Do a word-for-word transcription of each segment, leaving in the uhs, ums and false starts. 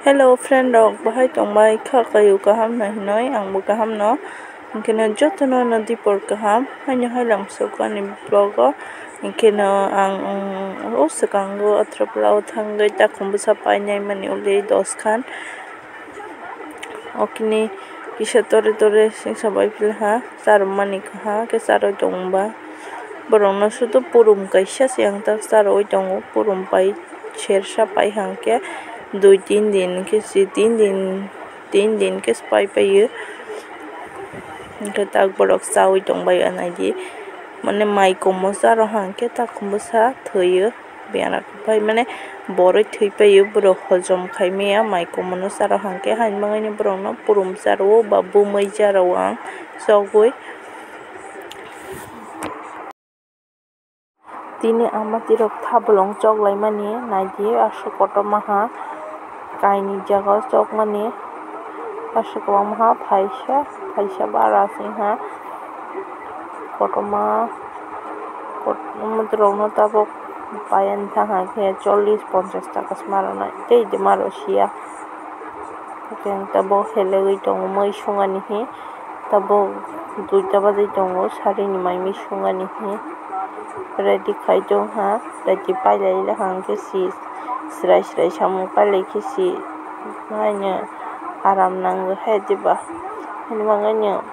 Hello friend rok, bahai tongbai kha kayo kaham no hinoi, ang bo kaham no. Hinkhe no joto no no dipor kaham, haino hai lam soko ani vlog o. Hinkhe no ang, um, o swkango Atrapla o thangwi takhum bwsa painai mani uli dos khan. Okini kisa tore tore singsa bai philha, charwmani kaha khe charwi tongba. Borokno sudu purum kaisa se ang tak charwi tongo, purum pai sersa pai hangkhe dui tin din khe si tin din, tin din khe pai paio. Hingke tak borok chawi tongbai ya naidi, mane mai komo charo hangke tak bwsa thwiyo. Biyana bai mane borwi thwi paio, borok hojom khai maya mai komono charo hangke, haini bagwino borokno purum charo ba bumui charo ang chogwi. Tini ama tirok thabolong choklaimani naidi aswk kotorma ha kainwi jaga o chokmani aswk kwbangma ha phaisa phaisa bara se ha kotorma tabuk paiya wngkha hwnkhe chollish ponchash taka se ma rwnai tei de ma rw siya hwnkhe tabuk helegwi tongo mui sungani hi. Tabuk duita bajai tongo, sarini mai mui sungani hi ready khai tong ha, ready pailai le hang khe si, srai srai samung pailai khe si, haino aram nango hai diba, hini bagwino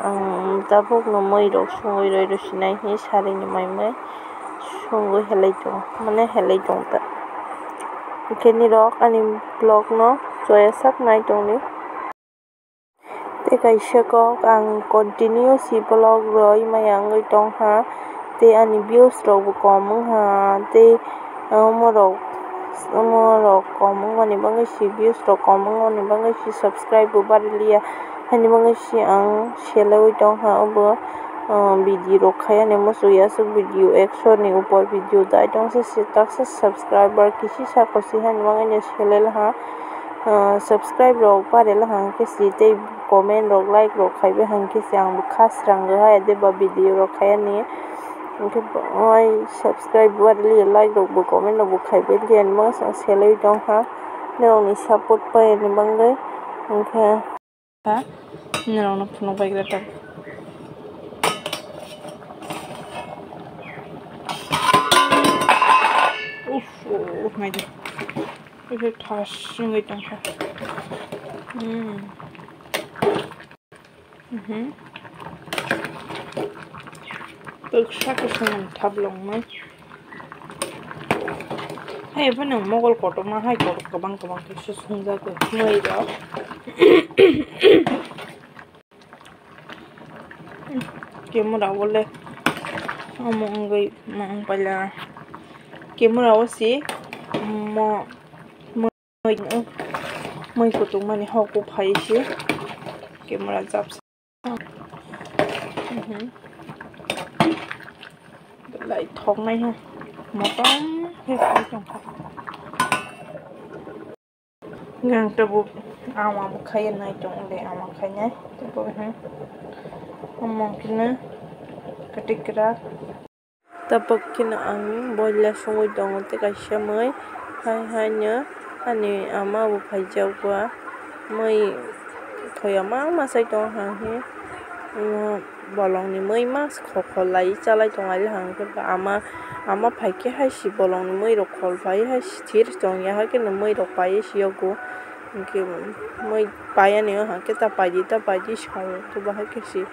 ang tabuk no mui rok sungwi roi rw sinai hi sarini mai mui sungwi helai tong mane helai tong ta, hwnkhe nirok ani vlog no choya sak nai tongdi. Tei kaisa kok ang continue si vlog roi maya wngwi tongkha, tei ani views rok bo kom wngkha, tei omo rok, omo rok kom wngmani bagwi si views rok kom wngmani bagwi si subscribe bo barliya, haini bagwi si ang selaiwi tongkha, obo, ah, video rok khai ani muchungya aswk video ekso ni upor video dai tongsa si taksa subscriber kisi sako si haini bagwi selai laha. Ah, subscribe rok barela hang khe si tei comment rok like rok khaibai hang khe si ang bo kha srang rw hai de ba video rok khai ani hwnkhe bai subscribe bareli like rok bo comment rok bo khaibai de ani masa selai tong kha norok ni support pai ani bagwi hwnkhe ha norok no phunuk bai gra tak. Uff, uff, naidi. Ese thas wngwi tongkha. Hmm. Mhm. Twksa kwswng thablongmai. Hai phano mogol kotorma hai kotor kwbang kwbang khe se swngjagwi mui rok. Camera o le omo wngwi ma wng paila camera o si mo mui mui kutung mani hok o phai si camera japsa lai thok nai ha motom khe phai tong kha. Ang tabuk ama bo khai nai tong le ama khai nai tabuk hmm. Omo khe no kwtwi kwrak. Tabuk khe no ang boila songwi tongo tei kaisa mui hai hai no ani ama bo phai jak ba mui thoya ma ma sai tong ha hwnkhe. Bolongni mui mas khokholai chalai tonglai hwnkhe ba ama, ama phaikhe hai si bolongni mui rok kholphai hai si thir tongya, hakhe no mui rok paiwi si yogo, hinkhe mui paiya ni o hwnkhe ta paidi ta paidi song khe bahai khe si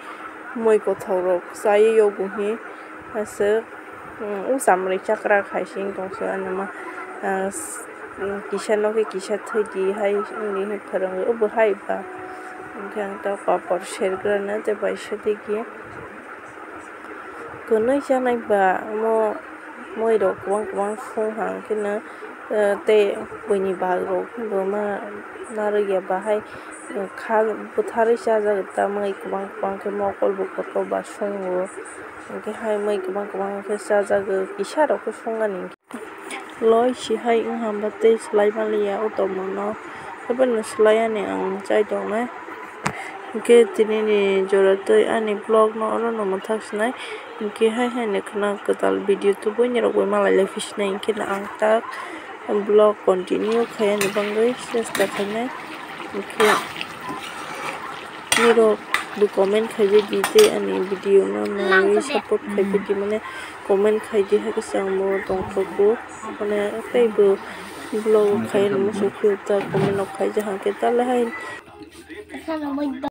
mui kothok rok chaiwi yogo hi aswk. O chamrwi chakra khai si wng tong se ani ma, kisa nokhe kisa thwidi hai wngwi phwrwngwi o bo hai ba. Hwnkhe ang ta papor sergrana tei bai sadi ki kwnwi chanai ba omo mui rok kwbang kwbang song hang khe no tei buini bag rok bo ma narwkya bahai kha bwtharwi chajak ta mui kwbang kwbang khe mokol bo kotor ba songo hwnkhe hai mui kwbang kwbang khe chajagwi kisa rok khe songani. Loi si hai wng hamba tei swlai manliya o tongmano. Haphano swlai ani ang chai tongnai. Hinkhe tini ni jora tei ani vlog no oro no mwthak sinai. Hinkhe hai hai ni khwna kwtal video tubui ni rok bai malai lai phi sinai hinkhe no ang tak. vlog continue khaiyani bagwi chesta khainai. Hwnkhe nirok bo comment khaibai di tei ani video no naiwi support khaibai di, mane comment khai di, hakhe se ang bo tongthogo, mane tei bo vlog khaiyani muchung phiyok ta comment rok khaijak hwnkhe tale hai.